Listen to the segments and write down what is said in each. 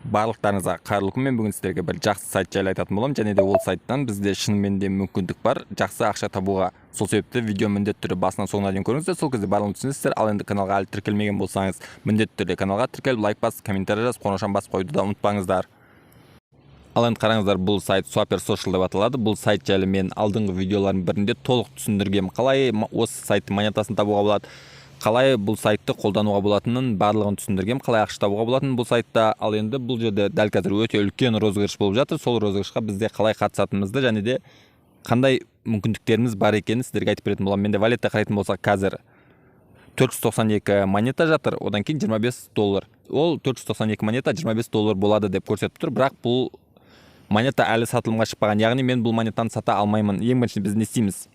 Барлықтарыңызға қайырлы күн. Мен бүгін сіздерге бір жақсы сайт жайлы айтатын боламын және де ол сайттан бізде шынымен де мүмкіндік бар жақсы ақша табуға. Сол себепті видео міндетті түрде басынан соңына дейін көріңіздер, сол кезде барлығын түсінесіздер. Ал енді каналға әлі тіркелмеген болсаңыз, міндетті түрде каналға тіркеліп, лайк басып, комментарий жазып, қоңыраушаны басып қоюды да ұмытпаңыздар. Ал енді қараңыздар, бұл сайт Swapper Social деп аталады. Бұл сайт жайлы мен алдыңғы видеолардың бірінде толық түсіндіргем. Қалай осы сайттың монетасын табуға болады, қалай бұл сайтты қолдануға болатынын барлығын түсіндіргем, қалай ақша табуға болатынын бұл сайтта. Ал енді бұл жерде дәл қазір өте үлкен розыгрыш болып жатыр. Сол розыгрышқа бізде қалай қатысатынымызды және де қандай мүмкіндіктеріміз бар екенін сіздерге айтып беретін боламын. Менде валетте қарайтын болсақ, қазір 492 монета жатыр, одан кейін 25 доллар. Ол 492 монета 25 доллар болады деп көрсетіп тұр, бірақ бұл монета әлі сатылымға шықпаған. Яғни мен бұл монетаны сата алмаймын. Ең бірінші біз не істейміз?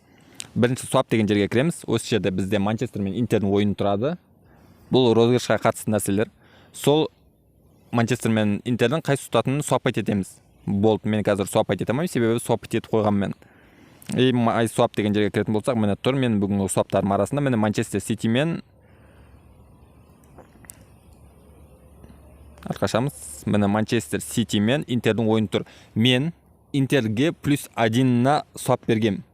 Бірінші swap деген жерге кіреміз. Осы жерде бізде Манчестер мен Интердің ойыны тұрады. Бұл розыгрышқа қатысты нәрселер. Сол Манчестер мен Интердің қайсы ұтатынын свапать етеміз. Болды, мен қазір свапать ете алмаймын, себебі свапать етіп қойғанмын мен. И my swap деген жерге кіретін болсақ, міне тұр менің бүгінгі сваптарым арасында. Міне Манчестер Сити мен артқа. Міне Манчестер Сити мен Интердің ойыны тұр. Мен Интерге плюс 1-на свап бергем.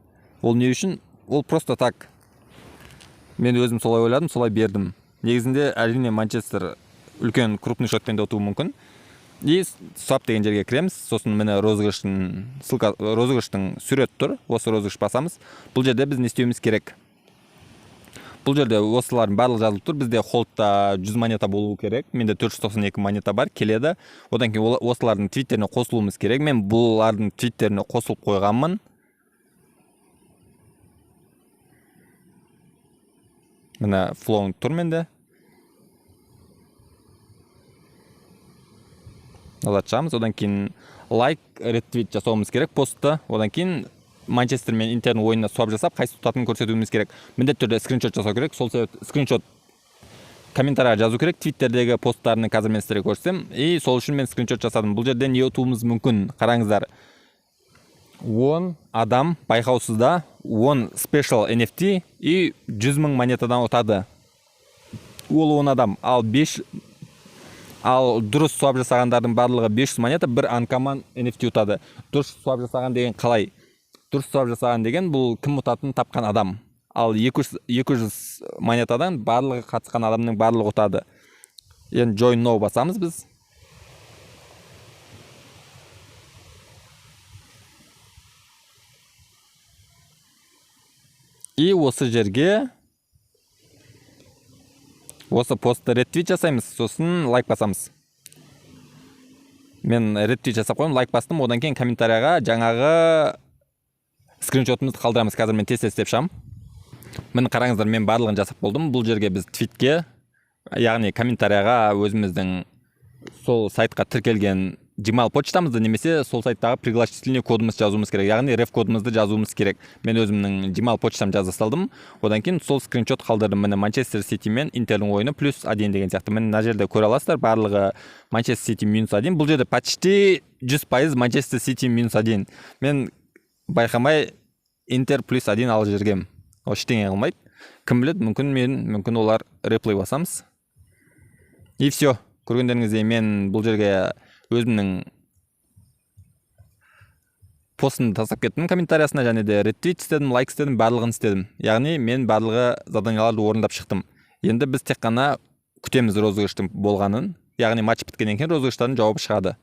Ол не үшін? Ол просто так. Мен өзім солай ойладым, солай бердім. Негізінде, әрине, Манчестер үлкен крупный счетпен де ұтуы мүмкін. И swap деген жерге кіреміз. Сосын міне розыгрыштың ссылка, розыгрыштың суреті тұр. Осы розыгрыш басамыз. Бұл жерде біз не істеуіміз керек? Бұл жерде осылардың барлығы жазылып тұр. Бізде холдта 100 монета болу керек. Менде 492 монета бар, келеді. Одан кейін осылардың твиттеріне қосылуымыз керек. Мен бұлардың твиттеріне қосылып қойғанмын. Міне флоу тұр менде. Назад шығамыз. Одан кейін лайк, ретвит жасауымыз керек постты. Одан кейін Манчестер мен Интердің ойынына свап жасап, қайсы ұтатынын көрсетуіміз керек. Міндетті түрде скриншот жасау керек. Сол себепті скриншот комментарийға жазу керек. Твиттердегі посттарын қазір мен сіздерге көрсетемін. И сол үшін мен скриншот жасадым. Бұл жерде не ұтуымыз мүмкін? Қараңыздар. 10 адам байқаусызда 10 special NFT и 100 мың монетадан ұтады. Ол 10 адам. Ал 5, ал дұрыс свап жасағандардың барлығы 500 монета, бір uncommon NFT ұтады. Дұрыс свап жасаған деген қалай? Дұрыс свап жасаған деген бұл кім ұтатынын тапқан адам. Ал 200 монетадан барлығы қатысқан адамның барлығы ұтады. Енді join now басамыз біз. И осы жерге осы постты ретвит жасаймыз, сосын лайк басамыз. Мен ретвит жасап қойдым, лайк бастым. Одан кейін комментарияға жаңағы скриншотымызды қалдырамыз. Қазір мен тез-тез істеп шығамын. Міне қараңыздар, мен барлығын жасап болдым. Бұл жерге біз твитке, яғни комментарияға өзіміздің сол сайтқа тіркелген Gmail почтамызды немесе сол сайттағы пригласительный кодымызды жазуымыз керек, яғни реф кодымызды жазуымыз керек. Мен өзімнің Gmail почтамды жаза салдым. Одан кейін сол скриншот қалдырдым. Міне Манчестер Сити мен Интердің ойыны плюс 1 деген сияқты. Міне мына жерде көре аласыздар, барлығы Манчестер Сити минус 1. Бұл жерде почти 100% Манчестер Сити минус 1. Мен байқамай Интер плюс 1 алып жібергенмін. Ол ештеңе қылмайды. Кім біледі, мүмкін мен, мүмкін олар. Реплей басамыз. И все. Көргендеріңіздей, мен бұл жерге өзімнің постымды тастап кеттім комментариясына және де ретвит істедім, лайк істедім, барлығын істедім. Яғни мен барлығы заданияларды орындап шықтым. Енді біз тек қана күтеміз розыгрыштың болғанын. Яғни матч біткеннен кейін розыгрыштардың жауабы шығады.